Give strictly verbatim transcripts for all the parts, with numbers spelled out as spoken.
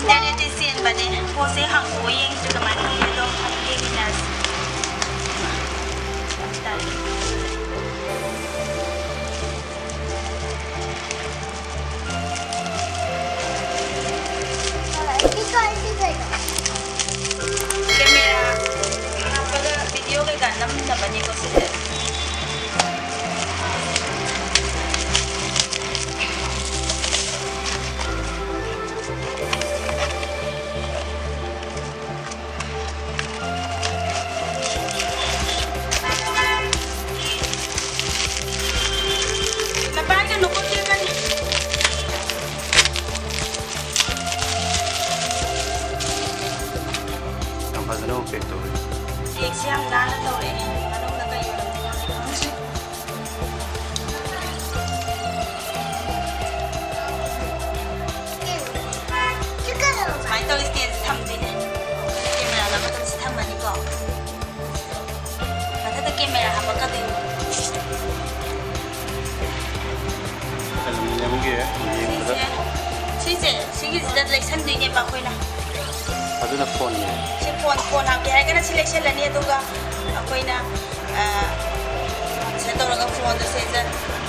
Internet tei sian bam e, pose hang pu yeng tu kamei ni do hang yeng na. Camera happaga video kei ganv nam ta bam ni ko si de. Napai ka nukho tia kani. Tam pa zano pek to. Ek siam na na to e. Anong na kayo na to e. Smai to stand tham di ne. Camera na ka tam si tham mani ko. Matha ta camera hapa ka ding. Aluminium ge, aluminium da. Sise, sigi sida selection dui ne pa khoina. Adu na phone ne. Si phone, phone hap ke hai kana selection lani aduga. Akhoina, ah, se to laga phone da se zan.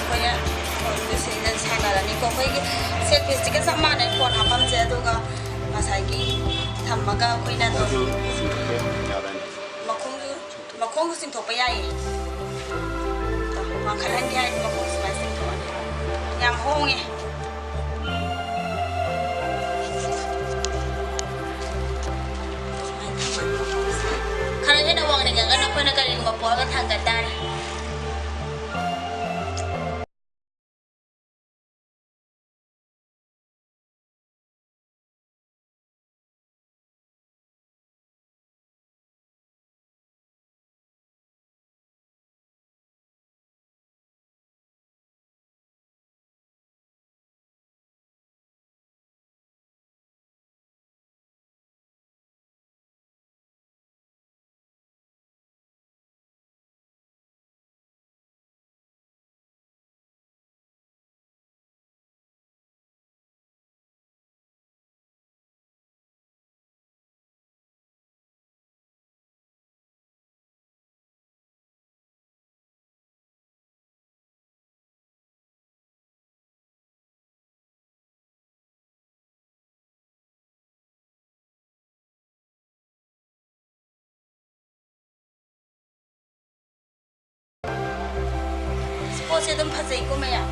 Khoina, phone da se zan sana lani ko khoi ge. Selfie stick sa mana phone hapam se aduga. Masai ki tham maga khoina to. Adu, si ke, ya dan. Makhung du. Makhung tu sing thok pa yai. Mak khat han yai, makhung smai sing thok. Yam hong e. Khat han na wang ni ka, ka na khoina ka ring ma po ka thang ka ta ni. Suppose se dum phazei kum e ya.